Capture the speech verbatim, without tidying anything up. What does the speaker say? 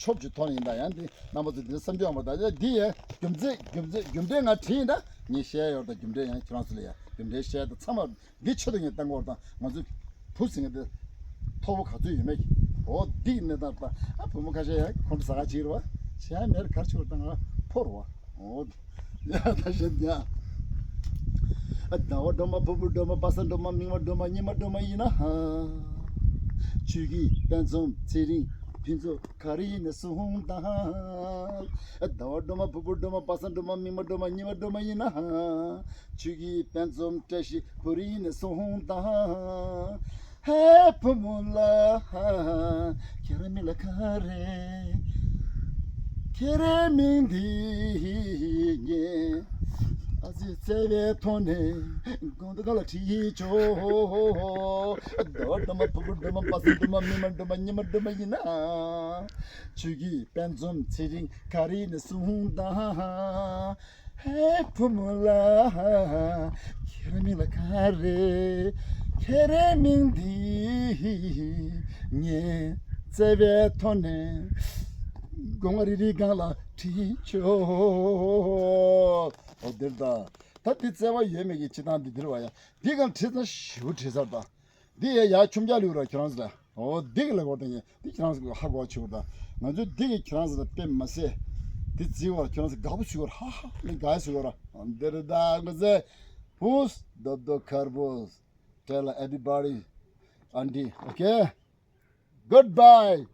ཆོབ་ཀྱི་ཐོག་ནས་ཡིན་ད། ཡང་འདི་རྣམ་པ་ཚོ་འདི་བསམ་རྒྱུ་ཡོད་མ་རེད། ད་འདི་ཡང་རྒྱུ་མཚན་རྒྱུ་མཚན་རྒྱུ་འབྲས་ང་དྲིས་ཡིན་ད། ངས་བཤད་ཡོད་ད། རྒྱུ་འབྲས་ཡང་ཁྱེད་རང་ཚོ་ལ་ཡང་རྒྱུ་འབྲས་བཤད་ད། ཚང་མ་འདི་ཆེད་དུ་ངས་བཏང་གི་ཡོད་ད། ང་ཚོ་བུ་ཟེར་མཁན་དེ་ཐོ་བོ་ག་ཚོད་ཡོད་མེད་ཀྱི། འོ་འདི་གི་གནས་སྟངས་ད། ཨ་བུ་མོ་ཁ་ཤས་ཡང་ཁོང་ཁྲོ་ཟ་ག་བྱེད་རེད་བ། བྱས་མེད་གར་ཆུར་བཏང་ང་ཕོར་བ། འོ། ཡ་ད་བཤད་ཡ། ཟླ་བ་སྒྲོལ་མ་ཕུར་བུ་སྒྲོལ་མ་པ་སངས་སྒྲོལ་མ་མིག་དམར་སྒྲོལ་མ་གཉིས་དམར་སྒྲོལ་མ་ཡིན་ན། ཆོས་སྐྱིད་དཔལ་འཛོམས་ཚེ་རིང་ཕུན་ཚོགས་ག་རེ་ཡིན་ནས་གསུངས་དང་། ཟླ་བ་སྒྲོལ་མ་ཕུར་བུ་སྒྲོལ་མ་པ་སངས་སྒྲོལ་མ་མིག་དམར་སྒྲོལ་མ་གཉིས་དམར་སྒྲོལ་མ་ཡིན་ན། ཆོས་སྐྱིད་དཔལ་འཛོམས་བཀྲ་ཤིས་བུ་རིང་ནས་གསུངས་དང་། ཧེ་བུ་མོ་ལ། ཁྱེད་རང་མིང་ལ་ག་རེ། ཁྱེད་རང་མིང་འདི་ངས་ཨ་ཙི་བརྩེ་བའི་ཐོག་ནས་དགོངས་དག་ལ་དྲིས་ཆོག་ཟླ་བ་སྒྲོལ་མ་ཕུར་བུ་སྒྲོལ་མ་པ་སངས་སྒྲོལ་མ་མིག་དམར་སྒྲོལ་མ་གཉིས་དམར་སྒྲོལ་མ་ཡིན་ན། ཆོས་སྐྱིད་དཔལ་འཛོམས་ཚེ་རིང་ག་རེ་ནས་གསུངས་དང་། ཧེ་བུ་མོ་ལ། ཁྱེད་རང་མིང་ལ་ག་རེ། ཁྱེད་རང་མིང་འདི་ངས་བརྩེ་བའི་ཐོག་ནས་དགོངས་པ་རིལ་རིལ་སྒང་ལ་དྲིས་ཆོག་འོ་འདིར་ད། ད་འདི་བརྩེ་བ་ཡོད་མེད་ཀྱི་སྤྱིར་བཏང་འདི་འདིར་བ་ཡ། འདི་སྒང་དྲིས་ཙང་ཞེ་པོ་དྲིས་ཚར་ད། འདི་ཡ་ཡ་ཆུམ་རྒྱག་ལུས་ར་ཁྱེད་རང་ཚོ་ལ། འོ་འདི་གི་ལ་གོ་ད་ཡིན། འདི་ཁྱེད་རང་ཚོ་གི་ཧ་གོ་ཆེ་བོ་ད། ང་ཚོ་འདི་གི་ཁྱེད་རང་ཚོ་ལ་དཔེ་མ་སྲིད། འདི་བརྩི་བར་ཁྱེད་རང་ཚོ་དགའ་པོ་བྱུང་བར་ཧ་ཧ་ལས་དགའ་བྱུང་བར། འདི་རེད་ད་ང་ཚོ། ཕུས་རྡོབ་རྡོབ་ཁར་པོས། Tell everybody. Auntie, okay? Goodbye.